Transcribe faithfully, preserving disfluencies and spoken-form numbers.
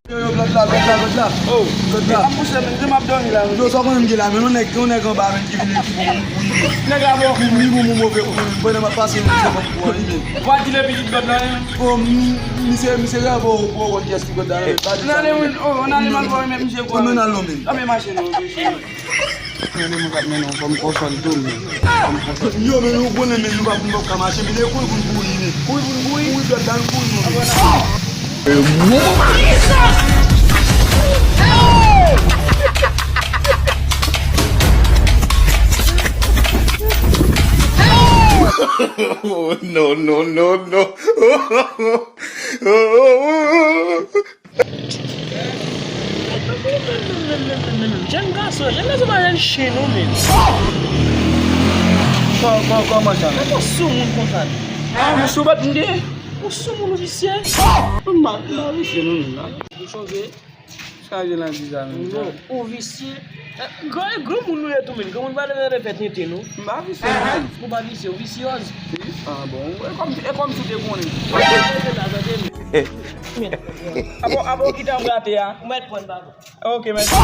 Yo, yo, glòt la, glòt la, glòt la. Oh, glòt la. Ap pouse men, jan m ap dòmi la, men. Yo, sa w konnen m gen la, men yon nèg, yon nèg anba, men, ki vin epi pou, pou, pou, nèg la bon. Pou li, pou mwen, move pou mwen, pandan m ap pase, men, se bon pou mwen, men. Ou pa di le pitit glòt la, men. Oh, m, misye, misye la, bon, bon, bon, kiyès ki glòt la, men. Nan, nan, oh, nan, nan, men, misye, bon. Ann al non, men. Ann mache, non, mesye. Mwen menm mwen p ap mennen w, fò m konsòl tou, men. Fò m konsòl. Yo, men nou konnen, men nou p ap, nou p ap ka mache, men e kouri pou n kouri, men. Kouri pou n kouri? Kouri, dòt dan kouri, non, men. Oh, no, no, no, no. Jèn gason, jèn gason pa jèn chen non, men. Kò-, kò-, kòman sa, men? Kòman soumoun konsa, men? Ah, men sou bat m gen. Ou soumoun, ou visye. M pa, m pa visye non, men. Ou chonje? Chaje nan di sa, men. Non, ou visye. Eh, gran, granmoun nou ye tou, men. Granmoun pa dwe repete tenten, non. M pa visye non. Ou pa visye, ou visyòz. Wi? Ah, bon. E kòm, e kòm si w te konnen. Apo, apo, kite m rate a. Ou mèt pran, papa. Ok, mèsi.